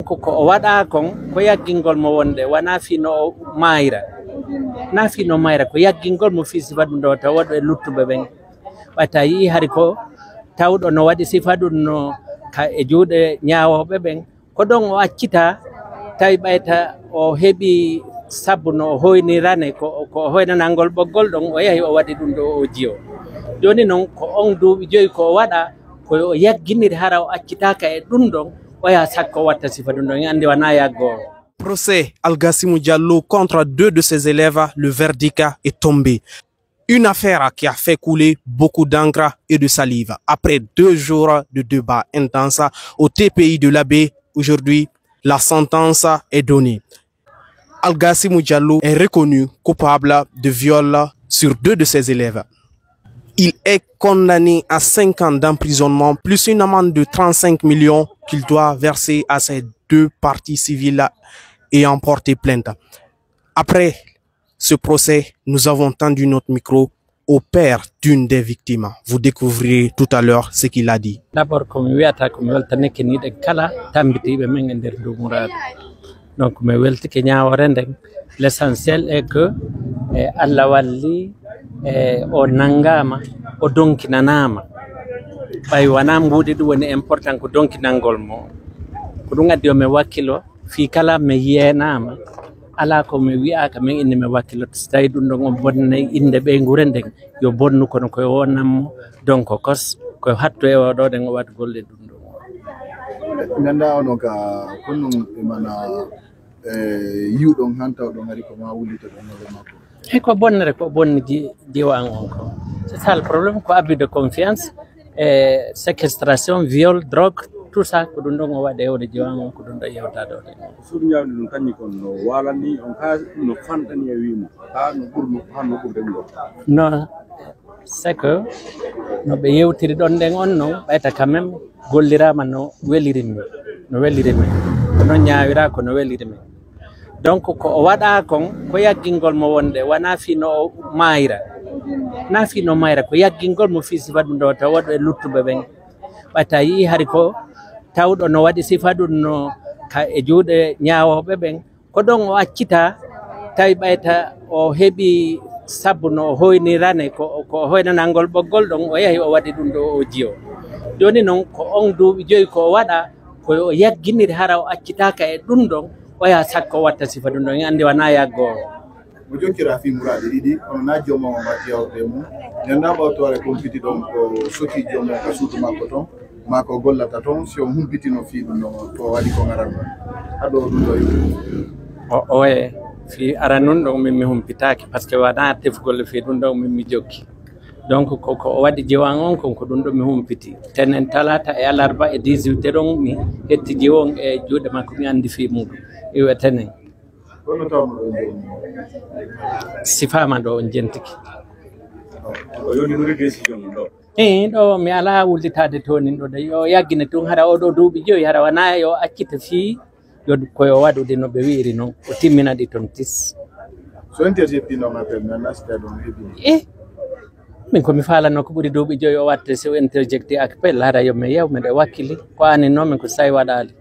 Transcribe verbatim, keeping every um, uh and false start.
Ko, ko o waɗaa kon, ko yaggingol mo wonde, wanaa fii no o maayra. Naa fii no maayra, ko yaggingol mo fii sifa ɗum ɗo, tawa waɗu e luttuɓe ɓen. Ɓay ta yi'i hari ko tawɗo no waɗi sifa ɗum no ka e juuɗe ñaawooɓe ɓen, ko ɗon o accitaa, tawi ɓay ta o heɓi sabu no o hoynirane, ko, ko o hoynanangol ɓoggol ɗon, o yahi o waɗi ɗum ɗo o jiyo. Jooni non, ko on duuɓi joyi ko o waɗa, ko o yagginiri hara o accitaaka e ɗum ɗon, o yaha sakko o watta sifa ɗum ɗon, en anndi wanaa yaggoowo. Procès Algasimu Diallo contre deux de ses élèves, le verdict est tombé. Une affaire qui a fait couler beaucoup d'encre et de salive. Après deux jours de débats intenses au T P I de l'Abbé, aujourd'hui, la sentence est donnée. Algasimu Diallo est reconnu coupable de viol sur deux de ses élèves. Il est condamné à cinq ans d'emprisonnement plus une amende de trente-cinq millions qu'il doit verser à ces deux parties civiles ayant porté plainte. Après ce procès, nous avons tendu notre micro au père d'une des victimes. Vous découvrirez tout à l'heure ce qu'il a dit. D'abord, ko mi wi'ata, ko mi weltanike nii ɗen kala tambitiiɓe men e nder ndu muraadu. Donc, mi weltike ñaawoore nden. L'essentiel est que, eh, Allah walli, eh, o nanngaama, o donkinanaama. Ɓay wanaa mbuuɗi ɗum woni important, ko donkinangol mo. Ko ɗum addi yo mi wakkilo, fii kala mi yeenaama. Alaa ko mi wi'aaka, min inni mi wakkiloto. Si tawii ɗum ɗon on bonnay innde ɓeynguure nden, yo bonnu, kono ko yo wonan mo donko kos, ko yo hattu e oo ɗoo ɗen o waɗa golle ɗum ɗon. Mi anndaa onon ka honno e mana, eh, yi'uɗon han tawɗon hari ko maa wullitoɗon hoore makko? E ko bonnere, ko bonni ji-, jiwo an on ko. C'est ça le problème, ko abus de confiance, e séquestration, viol, drogue, tout ça, ko ɗum ɗon o waɗi e woni jiwo an on, ko ɗum ɗon yewtaade o ɗen. Suudu ñaawde ɗum kañum kon no waalani on, kaa no fanɗani e wiimo, kaa no ɓurno, haa no ɓurde ɗum ɗon? Non, c'est que no ɓe yewtiri ɗon ɗen on non, ɓayta quand même golliraama no weliri mi, no weliri mi. Ko non ñaawiraa ko no weliri mi. Donc, ko o waɗaa kon, ko yaggingol mo wonde, wanaa fii no o maayra. Naa fii no maayra, ko yaggingol mo fii sifa ɗum ɗo, tawa waɗu e luttuɓe ɓen. Ɓay ta yi'i hari ko tawɗo no waɗi sifa ɗum no ka e juuɗe ñaawooɓe ɓen, ko ɗon o accitaa, tawi ɓay ta o heɓi sabu no o hoynirane, ko, ko o hoynanangol ɓoggol ɗon, o yahi o waɗi ɗum ɗo o jiyo. Jooni non, ko on duuɓi joyi ko o waɗa, ko o yagginiri hara o accitaaka e ɗum ɗon, o yaha sakko o watta sifa ɗum ɗon, en anndi wanaa yaggoowo. Mo jokkira fii muraaɗe ɗiɗi, kono naa jooma o waɗi yawde e mum. Nde ndaa ɓawtoore humpiti ɗon ko soti jooma o ka suudu makko ton, maa ko gollata ton, si on humpitino fii ɗum ɗon, ko waɗi ko ngaran ɗon. Haɗo ɗum ɗo yi'ude. O, oye, fii aranun ɗon min mi humpitaaki, parce que wanaa tefugol fii ɗum ɗon min mi jokki. Donc, ko, ko o waɗi jiwan on kon, ko ɗum ɗo mi humpiti. Tenen talaata e alarba e dix-huit heures on, mi hetti jiwon e juuɗe makko, mi anndi fii muuɗum. Iwe tenen. Kono taw mo ɗon jooɗi? Sifaama ɗo on jentiki. O yoni no décision ɗo? Eh, ɗo mi alaa wullitaade toonin ɗo de. Yo yaggine tun hara o ɗo duuɓi joyi, hara wanaa yo accita fii yo ko yo waɗude no ɓe wi'iri non. O timmina ɗi ton tis. So intercepti non appel, mais nasta ɗon heɓi. Eh, min ko mi faalano ko ɓuri duuɓi joyi o watte, si o interjecti appel, hara yo mi yew, miɗo wakkili. Ko anin non min ko say waɗaali.